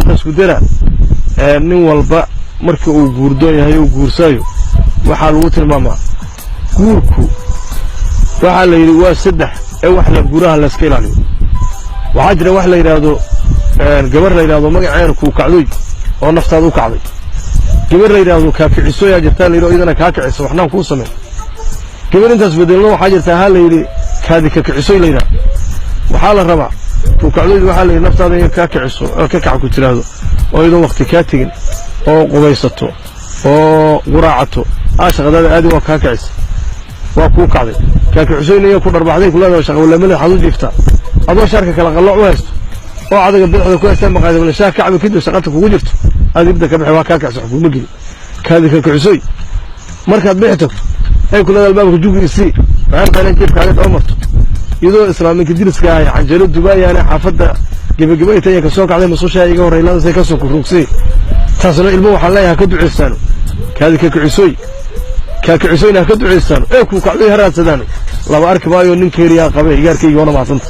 Intaas ku dara, nin walba marka uu guurdoon yahay uu guursaayo, waxaa lagu tilmaamaa guurku. Waxaa la yidhi waa saddex ee wax la guuraha layska ilaaliyo. Waxaa jira wax la yidhaahdo gabar la yidhahdo magaceeda kuu kacdoy oo naftaada u kacday. Gabar la yidhaahdo kaa kicisoyaa jirtaa la yidhi, oo iyadana kaa kicisa, waxnaan kuu sameen. Gabar intaas bedelno waxaa jirtaa ha la yidhi kaadi ka kicisoy la yidhahdo. Waxaa la rabaa kuu kacdoydu, waxaa la yidhi, naftaada inay kaa kiciso oo ka kac ku tiraahdo, oo iyadoon waqti kaa tegin oo qubaysato oo quraacato aa shaqadaada aadi, waa kaa kicisa, waa kuu kacday. Kaa kicisoyna iya ku dharbaxday kuleedahay shaqa walamada waxaad u jiiftaa adoo shaarka kala qallooc u haysto oo cadaga bidixda ku haystaa maqaayada wala shaah kacbi, kadib shaqata kugu jirto aad ibda ka bixi, waa kaa kicisa, wax kuuma gelin. Kaadi ka kicisoy markaad bixi tagto ay kuleedahay albaabka jugi isii, waxay rabtaa inay jiifkaaga daba marto, iyadoo islaaminka diriska ahay canjeelo dubayaane xaafadda gebageba ay tahay ka soo kacday masushaa iga horreyladasay ka soo kuruugsay. Taasna ilmo waxaan leeyahay ha ka ducaystaano. Kaadi ka kicisoy, kaa kicisoyna ha ka ducaystaano, ee kuu kacdoy ha raadsadaano. Laba arki maayo nin keeriyaa qabe igaarkayga. Waana mahadsanta.